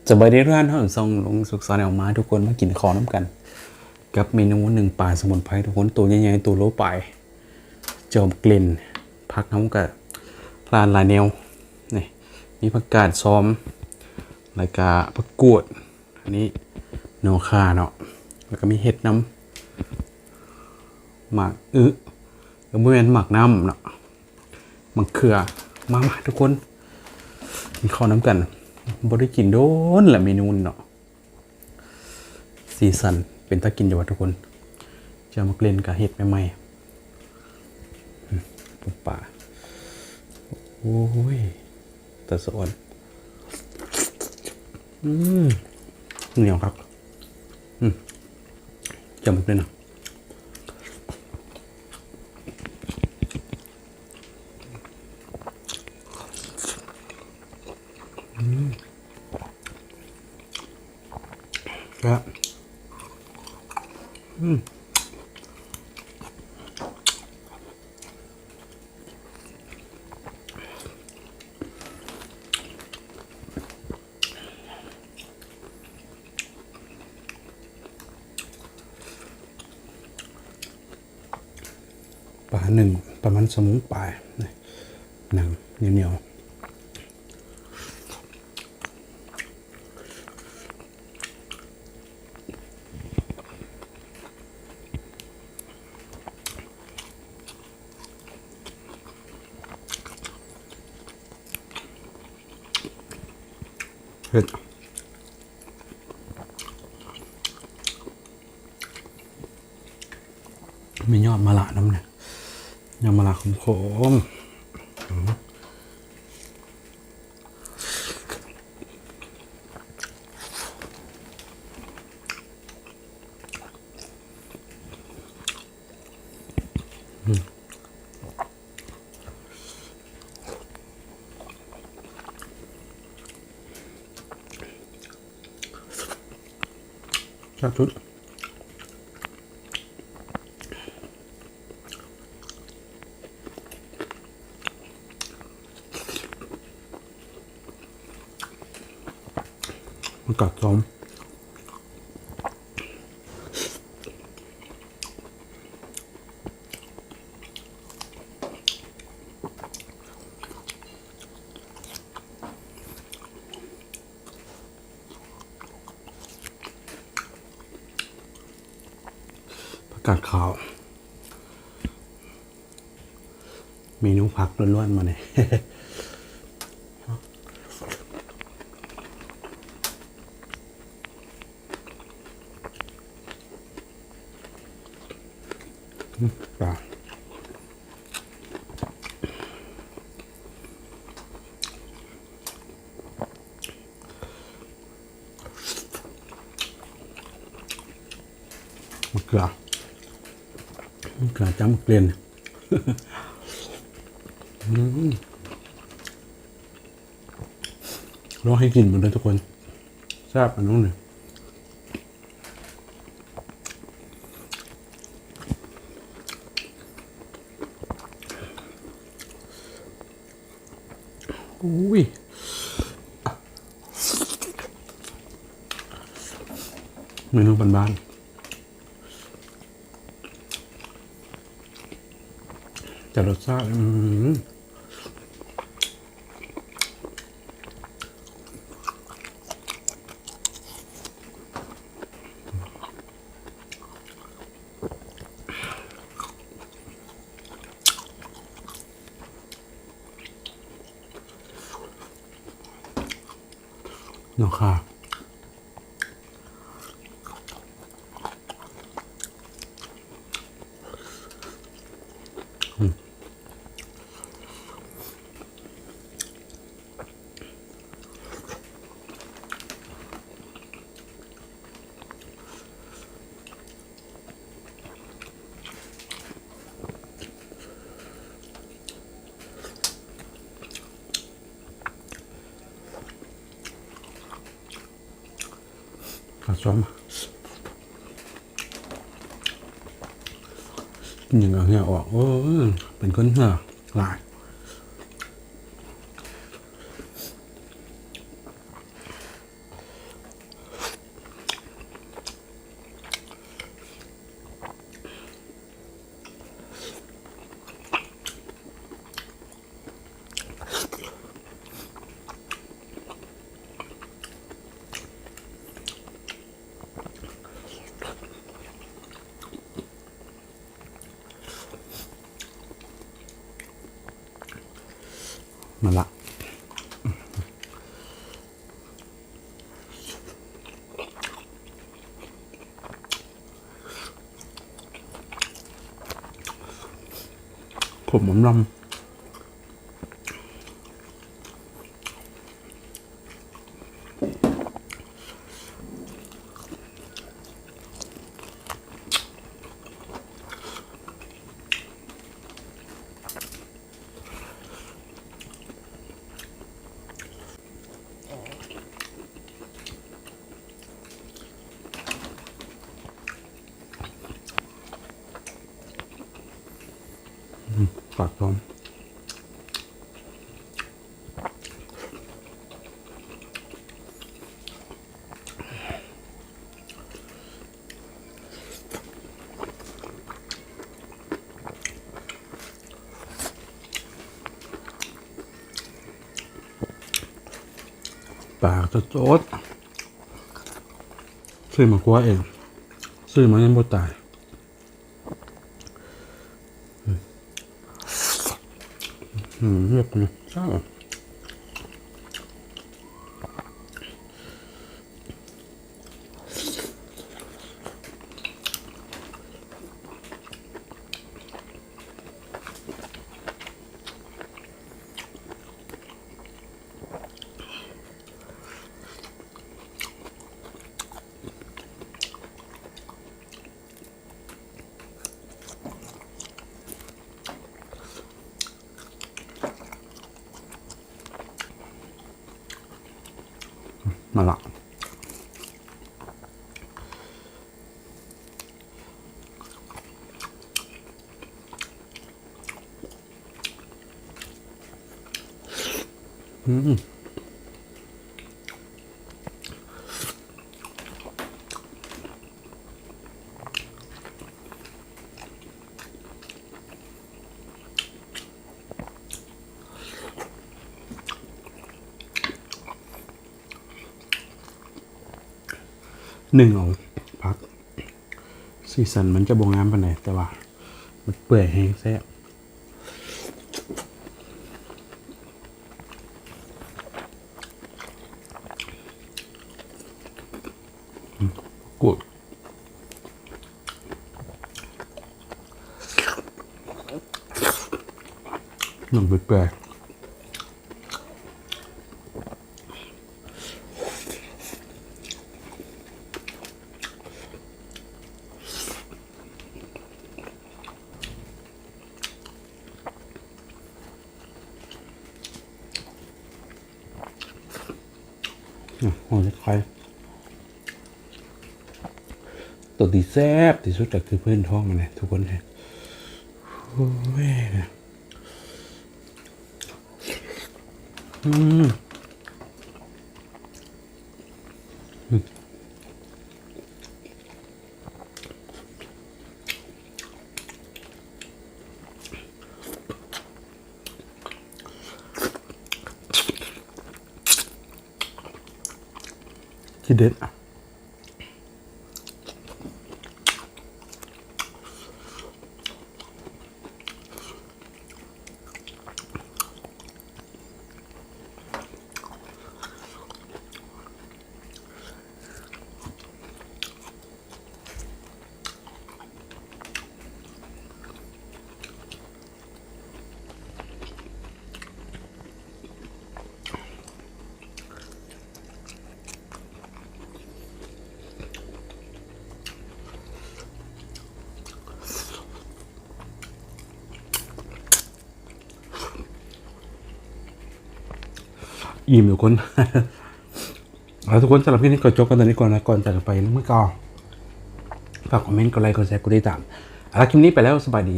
ສະບາຍດີທຸກທ່ານເນາະ ຊ່ອງລຸງສຸກຊາແນລ ມາທຸກຄົນມາກິນເຂົ້ານຳກັນ ກັບເມນູໜຶ້ງປາສະໝຸນໄພທຸກຄົນ ໂຕໃຫຍ່ໆ ໂຕໂລປາຍ ເຈົ້າໝາກເລັ່ນ ຜັກເຮົາກະຫຼາຍແນວ ນີ້ ມີຜັກກາດຊອມ ແລ້ວກະຜັກກວດ ອັນນີ້ໜໍ່ຂ່າເນາະ ແລ້ວກະມີເຫັດນຳ ໝາກອຶ ບໍ່ແມ່ນໝາກນ້ຳເນາະ ໝາກເຂືອ ມາໆ ທຸກຄົນ ກິນເຂົ້ານຳກັນ ບໍ່ໄດ້ກິນດົນລະເມນູນີ້ເນາະ ສີສັນເປັນຕາກິນຢູ່ວ່າທຸກຄົນ ເຈົ້າໝາກເລັ່ນກະເຮັດໃໝ່ໆ ອືມ ປາ ໂອ້ຍ ຕາສະອອນ ອືມ ໜຽວຄັກ ອືມ ເຈົ້າໝາກເລັ່ນນະ. ອືມ ແຊບ ອືມ ປາໜຶ້ງປະມານຊົ່ວໂມງປາຍ ໜັງໜຽວໆ. ເຜັດ ມີຍອດມະລະນຳນະ ຍອດມະລະຂົມໆ ອືມ. ແຊບສຸດ ມັນກະຊອມ ຜັກກາດຂາວ ເມນູຜັກລ້ວນໆ ມື້ນີ້ ອືມ ປາ ມະເຂືອ ມະເຂືອຈ້ຳເລັ່ນ ອືມ ລອງໃຫ້ກິນເບິ່ງເດີທຸກຄົນ ແຊບອັນນັ້ນນີ້ ອຸ້ຍ ເມນູບ້ານໆ ແຕ່ລົດຊາດ ອືມ ເນາະຄ່ະ ອືມ. ປາຊອມ ກິນຫຍັງກະເຫື່ອອອກ ໂອ້ຍ ເປັນຄົນເຫື່ອຫຼາຍ. ต้มลำ อืม ปากท้อง ปลาสดๆ ซื้อมาคั่วเอง ซื้อมายังบ่ตาย อืม เรียกนะ มาละ อืม นึ่งเอาผัก สีสันมันจะบ่งามปานใด แต่ว่ามันเปื่อยแฮงแซ่บ อืม กูด หนังแปลกๆ อืม หอมไข่ ตัวที่แซ่บที่สุดก็คือพื้นท้องมันแหละทุกคน โอ้ย อืม อืม ทีเด็ดอะ อิ่มทุกคน เอาทุกคน สำหรับคลิปนี้ขอจบกันเท่านี้ก่อนนะ ก่อนจากกันไป เหมือนเก่า ฝากคอมเมนต์ กดไลค์ กดแชร์ กดติดตาม เอาละ คลิปนี้ไปแล้ว สบายดี